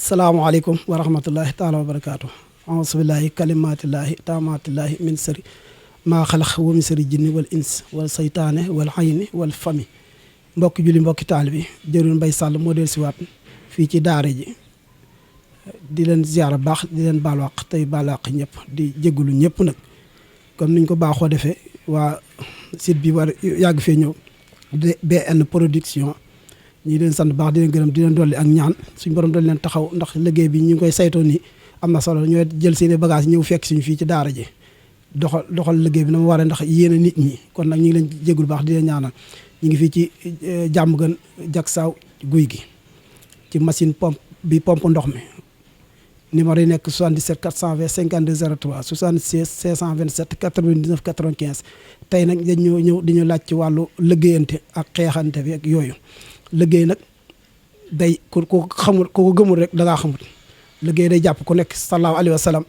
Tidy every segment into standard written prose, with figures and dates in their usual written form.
salaamaaleykum wa rahmatullahi taala wa barakaatu aousubillahi kalimatillahi taamatillahi min sëri maa xalax wa min sëri jinni wal ins wal saytaane wal ayni wal fami mbokki julli mbokki taali bi jëruñ Mbay Sàll moo del siwaat fii ci daara ji di leen ziyaara baax di leen baal wàq tey baal wàq ñëpp di jégalu ñëpp nag comme niñ ko baaxoo defee waa site bi war yàgg fee ñëw BN production ñi leen sant baax di leen gërëm di leen dolli ak ñaan suñ borom doon leen taxaw ndax liggéey bi ñu ngi koy saytoo nii am na solo ñooy jël seeni bagage ñëw fekk suñu fii ci daara ji doxal liggéey bi na mu waree ndax yéen a nit ñi kon nag ñu ngi leen jégul baax di leen ñaanal ñu ngi fii ci jàmm gën jak saaw guy gi ci machine pompe ndox mi numéro yi nekk 77 420 52 03 76 527 99 95 tey nag dañu ñëw di ñu laaj ci wàllu liggéeyante ak xeexante bi ak yooyu liggéey nag day ku xamul ku ko gëmul rek da ngaa xamul liggéey day jàpp ku nekk sallallahu alayhi wa sallam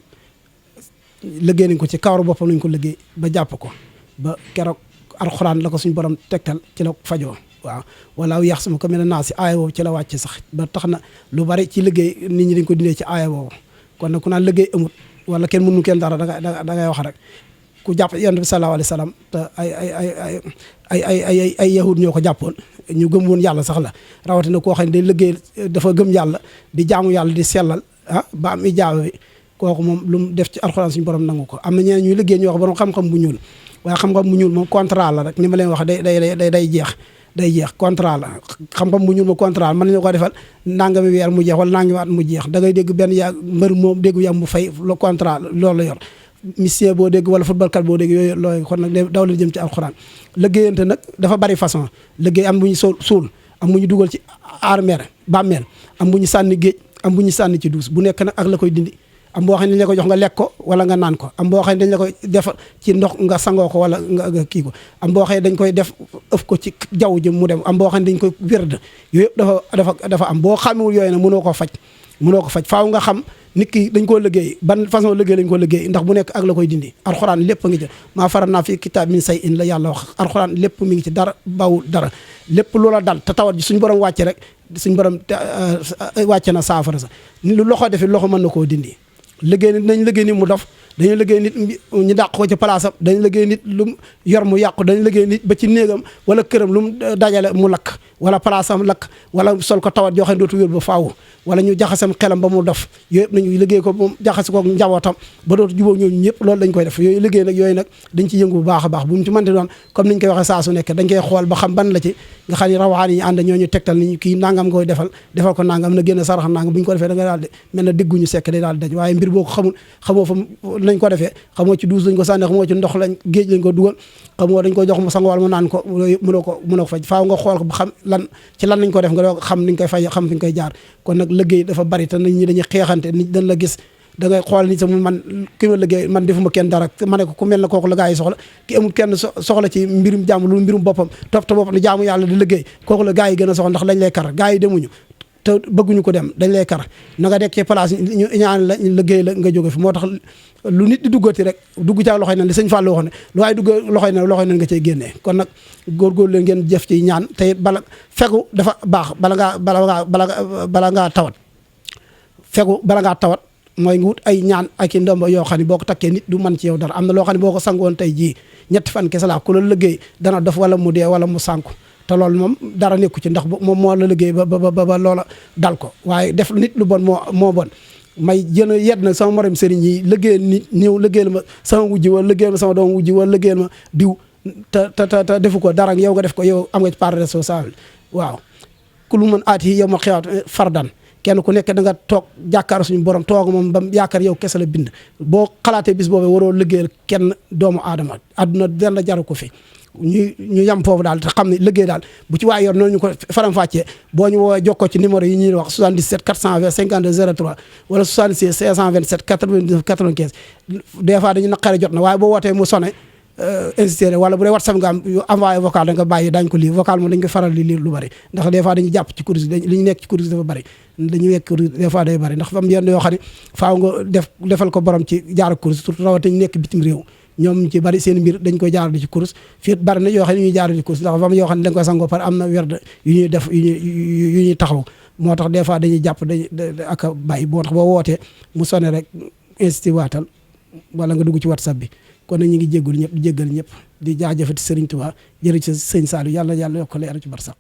liggéey nañ ko ci kawaru boppam nañ ko liggéey ba jàpp ko ba keroog alxuraan la ko suñu borom tegtal ci la fajoo waaw wala yax sama ko mel naa si aaya boobu ci la wàcce sax ba tax na lu bari ci liggéey nit ñi dañ ko dindee ci aaya boobu kon nag ku naan liggéey amut wala kenn mënu kenn dara da ngay wax rek ku jàpp yonent bi sallallahu alayhi wa sallam te ay yahud ñoo ko jàppoon ñu gëm woon yàlla sax la rawatina koo xam ne day liggéey dafa gëm yàlla di jaamu yàlla di sellal ba am ijaaba bi kooku moom lu mu def ci alxuraan suñu borom nangu ko am na ñeneen ñuy liggéey ñoo wax borom xam-xam bu ñuul waaye xam-xam bu ñuul moom contrat la rek ni ma leen wax day jeex contrat la xam-xam bu ñuul ma contrat mën nañu ko defal nangami weer mu jeex wala nangami at mu jeex da ngay dégg benn yaa mbër moom déggu yam mu fay le contrat loolu la yor musicien boo dégg wala football kat boo dégg yooyu looyu kon nag daw la jëm ci alxuraan liggéeyante nag dafa bari façon liggéey am bu ñu suul am bu ñu dugal ci armère bàmmeel am bu ñu sànni géej am bu ñu sànni ci duus bu nekk nag ak la koy dindi am boo xam ne dañ la ko jox nga lekk ko wala nga naan ko am boo xam ne dañ la koy def ci ndox nga sangoo ko wala nga kii ko am boo xam ne dañ koy def ëf ko ci jaww ji mu dem am boo xam ne dañ koy wérd yooyu yëpp dafa am boo xamewul yooyu nag mënoo ko faj faaw nga xam nit ki dañ koo liggéey ban façon liggéey lañ ko liggéey ndax bu nekk ak la koy dindi alxuraan lépp a ngi ci maa farat naa fi kitaab min say in la yàlla wax alxuraan lépp mi ngi ci dara bawul dara lépp loola dal te tawat ji suñu borom wàcce rek suñu borom wàcce na saafara sa ni lu loxo defi loxo mën na koo dindi liggéey nit dañ liggéey nit mu dof dañu liggéey nit ñu dàq ko ci place am dañu liggéey nit lu mu yor mu yàqu dañu liggéey nit ba ci néegam wala këram lu mu dajale mu lakk wala place am lakk wala sol ko tawat joxe dootu wér ba faaw wala ñu jaxasam xelam ba mu dof yooyu yëpp nañu liggéey ko moom jaxase ko njabootam ba dootu jubóo ñooñu ñëpp loolu dañ koy def yooyu liggéey nag yooyu nag dañ ci yëngu bu baax a baax bu mu ci mënti doon comme niñ koy waxee saa su nekk dañ koy xool ba xam ban la ci nga xam ne rawaxaan yi ñu ànd ñooñu tegtal ni kii nangam nga koy defal ko nangam na génn sarax nangam bu ñu ko defee da nga daal di mel na digguñu sekk day daal di daj waaye mbir boo ko xamul xamoo fa nañ ko defee xamoo ci duus lañ ko sànni xamoo ci ndox lañ géej lañ ko dugal xamoo dañ ko jox mu sango wala mu naan ko mënoo ko faj faaw nga xool ko ba xam lan nañ ko def nga doo xam niñ koy fay xam fi ñu koy jaar kon nag liggéey dafa bari te nit ñi dañuy xeexante nit dañ la gis da ngay xool nit sax man ki ma liggéey man defuma kenn dara ma ne ko ku mel na kooku la gaa yi soxla ki amul kenn soxla ci mbirum jàmm lu mbirum boppam topp te boppam di jaamu yàlla di liggéey kooku la gaa yi gën a soxla ndax lañ lay kar gaa yi demuñu te bëgguñu ko dem dañ lay kar na nga dekk ci place ñu ñaan la liggéey la nga jóge fi moo tax lu nit di duggati rek dugg ca loxoy nan li sëñ Fall waxoon ne lu waaye dugg loxoy nan nga cay génnee kon nag góorgóorlu leen ngeen jëf ci ñaan te bala fegu dafa baax bala ngaa tawat fegu bala ngaa tawat mooy nga wut ay ñaan ak i ndomba yoo xam ne boo ko takkee nit du mën ci yow dara am na loo xam ne boo ko sangoon tey jii ñetti fan kese laa ku la liggéey dana dof wala mu dee wala mu sànku te loolu moom dara nekku ci ndax moom moo la liggéey ba loola dal ko waaye def nit lu bon moo bon may jën a yedd nag sama morom sëriñ yi liggéeyal nit ñëw liggéeyal ma sama wujji wala liggéeyal ma sama doom wujji wala liggéeyal ma diw te defu ko dara yow nga def ko yow am nga ci part responsable waaw ku lu mën aati yow ma xewaat fardan kenn ku nekk da nga toog jàkkaar suñu borom toog moom ba yaakaar yow kese la bind boo xalaatee bis boobu waroo liggéeyal kenn doomu aadama àdduna dara jaru ko fi ñu yam foofu daal te xam ne liggéey daal bu ci waay yor noonu ñu ko faram-fàccee boo ñu woowee jokkoo ci numéro yi ñuy wax 77 420 52 03 wala 76 527 99 95 des fois dañu naqare jot na waaye boo wootee mu sonné insisté wala bu dee WhatsApp nga am envoyé vocal da nga bàyyi dañ ko lire vocal moom dañ ko faral di lire lu bari ndax des fois dañuy jàpp ci course li ñu nekk ci course dafa bari dañuy nekk course des fois day bari ndax fam yenn yoo xam ne faaw nga defal ko borom ci jaar course surtout rawatina ñu nekk bitim réew ñoom ci bari seen mbir dañ koy jaarale ci course fii bari na yoo xam ne ñuy jaarale ci course ndax fam yoo xam ne dañ koy sangoo par am na werd yu ñuy def yu ñuy taxaw moo tax des fois dañuy jàpp dañuy ak a bàyyi moo tax boo wootee mu sonné rek insisté waatal wala nga dugg ci WhatsApp bi kon nag ñu ngi jéggul ñëpp di jéggal ñëpp di jaajëfati Serigne Touba jërëjëf sëñ Saliou yàlla yokk leer ci barsàq